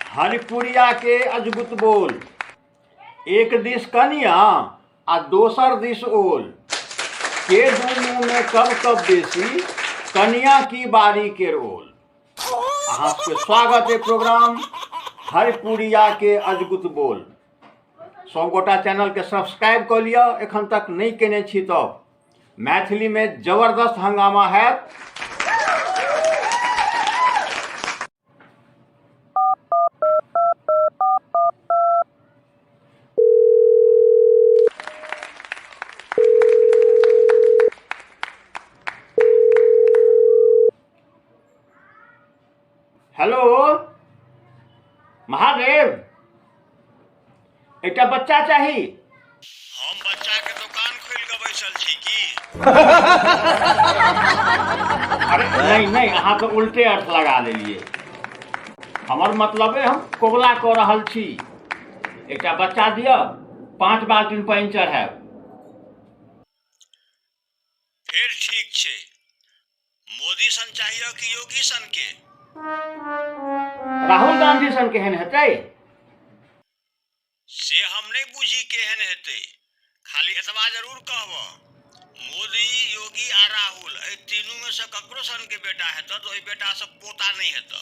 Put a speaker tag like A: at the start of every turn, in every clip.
A: हरिपुरिया के अजगुत बोल, एक दिस कनिया आ दोसर दिस ओल, के दुनू में कब कब बेसी कनिया की बारी के ओल। अहाँ सबके स्वागत है प्रोग्राम हरिपुरिया के अजगुत बोल। सब गोटा चैनल के सब्सक्राइब कऽ लिअ, एखन तक नहीं केने छी तो मैथिली में जबरदस्त हंगामा है। हेलो महादेव, एकटा बच्चा चाही।
B: हम बच्चा के दुकान खोल के बैसल छी की?
A: अरे नहीं नहीं, अहाँ तो उल्टे अर्थ लगा लेलिए। हमर मतलब है हम कोबला कऽ रहल छी। एकटा बच्चा दिअ, 5 बाल्टीन पानि चढ़ायब।
B: फेर ठीक छै। मोदी सन चाहिए कि योगी सन के?
A: राहुल गांधी सन केहन हेतै?
B: से हम नहीं बुझी केहन हेतै, खाली एतबा जरूर कहब, मोदी, योगी आ राहुल एहि तीनू में से ककरो सन के बेटा हेतऽ तऽ ओहि बेटा से पोता नहीं हेतऽ।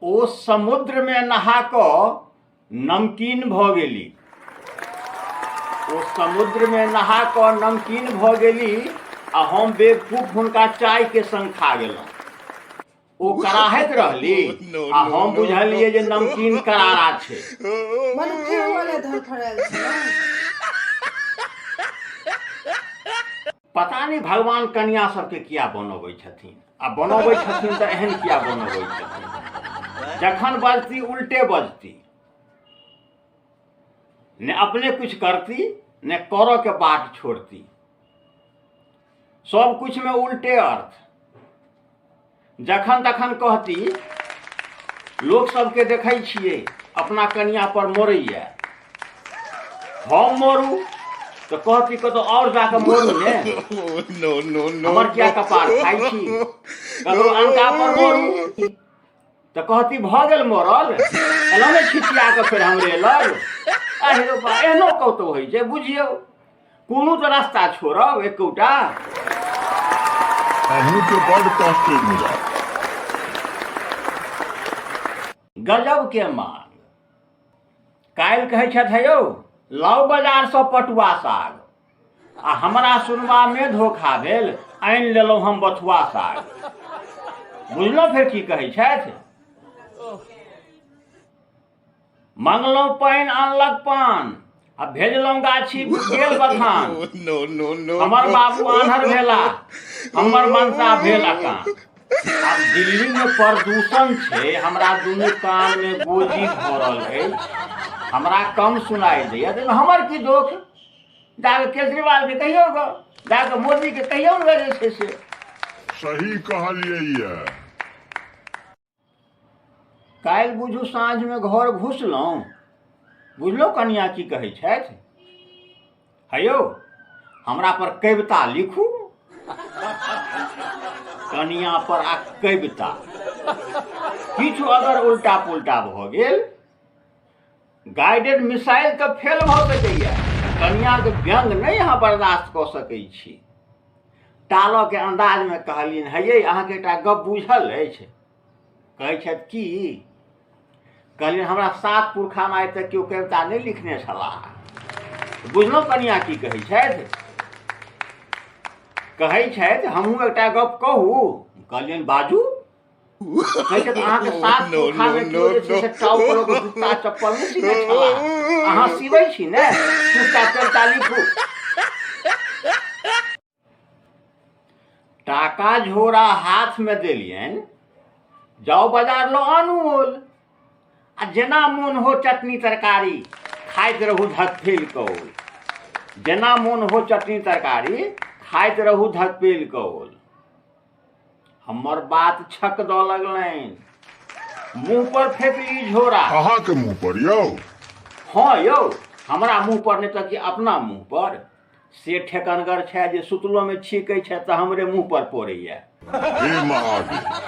A: ओ समुद्र में नहा कऽ नमकीन भऽ गेली। ओ समुद्र में नहा कऽ नमकीन भऽ गेली आ हम बेवकूफ हुनका चाय के संग खा गेलहुँ। ओ कराहैत रहली आ हम बुझलियै जे नमकीन करारा छै।
C: मनुखे वाले धड़फड़ायल छै।
A: पता नहीं भगवान कन्या सबके किया बनबै छथिन, आ बनबै छथिन तऽ एहन किया बनबै छथिन। जखन बजती उल्टे बजती, ने अपने कुछ करती ने करऽ के बाट छोड़ती, सब कुछ में उल्टे अर्थ। जखन तखन कहती, लोक सबके देखै छियै अपना कनिया पर मरैया, हम मरू तऽ कहती कतौ और जाके मरू ने, हमर किया कपार खाइ छी। ककरो अनका पर मरू तऽ कहती भऽ गेल मरल, एलहुँ ने छिचिया कऽ फेर हमरे लग। अहे बा, एहनो कतौ होइ छै, बुझियौ कोनो तऽ रास्ता छोड़ब एकोटा।
D: अहूँके बड्ड कष्ट अइ मुदा।
A: गजब के मांग। काल्हि कहै छथि हे यौ लाउ बाजारसँ पटुआ साग, आ हमरा सुनबामे धोखा भेल, आनि लेलहुँ हम बथुआ साग। बुझलहुँ फेर की कहै छथि? मंगलहुँ पानि आनलक पान, आ भेजलहुँ गाछी गेल बथान। हमर बाबू आन्हर भेला, हमर मनसा भेल अकान। आब दिल्ली में प्रदूषण छै, हमरा दुनू कान में गोजी भरल अछि, हमरा कम सुनाई दैया, तऽ हमर की दोख? जाके केजरीवाल के कहियौ ग, जाके मोदी के कहियौ ने जे छै से।
D: सही कहलियै ये।
A: काल्हि बुझू साँझमे घर घुसलहुँ, बुझलहुँ कनिया की कहै छथि? हे यौ हमरा पर कविता लिखू। कनिया पर आ कविता, किछु अगर उल्टा पुल्टा भऽ गेल, गाइडेड मिसाइल तऽ फेल भऽ सकैए, कनियाके व्यंग नहि अहाँ बर्दाश्त कऽ सकै छी। टालऽके अन्दाजमे कहलियनि, हे यै अहाँके एकटा गप बुझल अछि? कहै छथि की? कहलियनि हमरा 7 पुरखामे आइ तक केओ कविता नहि लिखने छलाह। बुझलहुँ कनिया की कहै छथि? कहै छथि हमहूँ एकटा गप कहू? कहलियनि बाजू। कहै छथि अहाँके 7 पुरखामे केओ जे छै से टाउ करऽ के जूता चप्पल नहि सीने छलाह, अहाँ सीबै छी ने, जूता कविता लिखू। टाका झोरा हाथ में देलियनि, जाउ बाजार लो आनू ओल, आ जेना मोन हो चटनी तरकारी खाइत रहू धकफेल कऽ ओल। जेना मोन हो चटनी तरकारी खाइत रहू धकफेल कऽ ओल। हमर बात छक दऽ लगलनि, मुँह पर फेकली झोरा।
D: अहाँके मुँह पर यौ?
A: हाँ यौ, हमरा मुँह पर नहि तऽ कि अपना मुँह पर। से ठेकनगर छै जे सुतलोमे छीकै छै तऽ हमरे मुँह पर पड़ैया।
D: हे महादेव।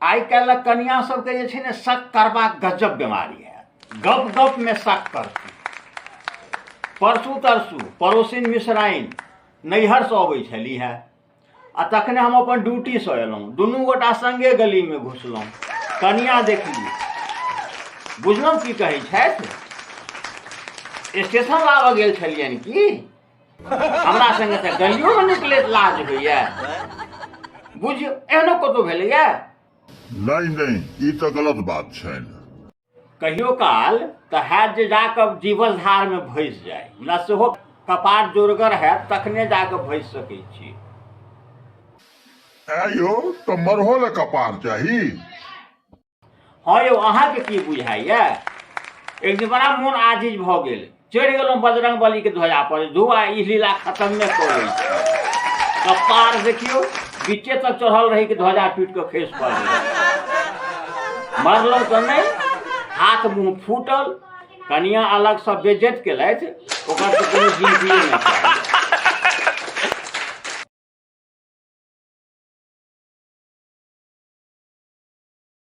A: आइ काल्हिक कनिया सबके जे छै ने शक करबाक गजब बीमारी है, गप गप में शक करती। परसू तरसू पड़ोसिन मिश्राइन नैहरसँ अबै छली है आ तखने हम अपन ड्यूटीसँ एलहुँ, दुनू गोटा संगे गलीमे घुसलहुँ, कनिया देखली, बुझलहुँ की कहै छथि, स्टेशन लाबऽ गेल छलियनि की हमरा संगे तऽ गलियोमे निकलैत लाज होइए। बुझियौ एहनो कतहु भेलैए?
D: नहि नहि, ई तऽ गलत बात छनि।
A: कहियो काल तऽ हैत जे जाकऽ जीवस धारमे भसि जाय, हमरा सेहो कपार जोरगर हैत तखने जाकऽ भसि सकै छी।
D: ऐं यौ, तऽ मरहो लए कपार चाही?
A: हँ यौ, अहाँके की बुझाइए? एक दिन बड़ा मोन आजिज भऽ गेल, चढ़ि गेलहुँ बजरंग बलीके ध्वजा पर, धुआ ई लीला खतमे कऽ लै छी। कपार देखियौ बीचे तक चढ़ल रही कि ध्वजा टूटि कऽ खसि पड़ल। मरलहुँ तऽ नहि, हाथ मुँह फूटल, कनिया अलगसँ बेज्जत केलथि, ओकर तऽ कोनो गिनतिए नहि कयल।